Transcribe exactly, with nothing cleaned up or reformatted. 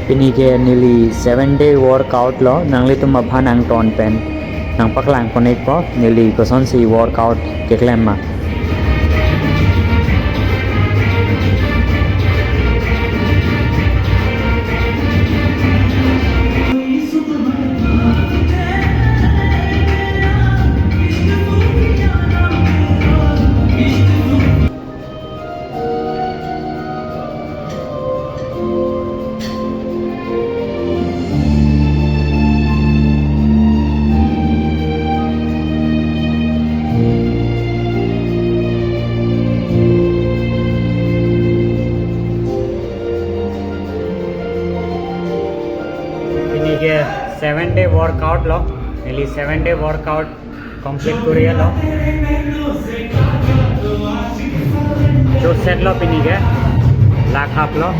Pini ke neli seven day workout lo, nanglitum aphan nangton pen nangpaklang pon-ikpo neli kosonsi workout keklem ma. Pini ke seven day workout lo, neli seven day workout complete kori lo. Chot set lo pini ke, lak half lo.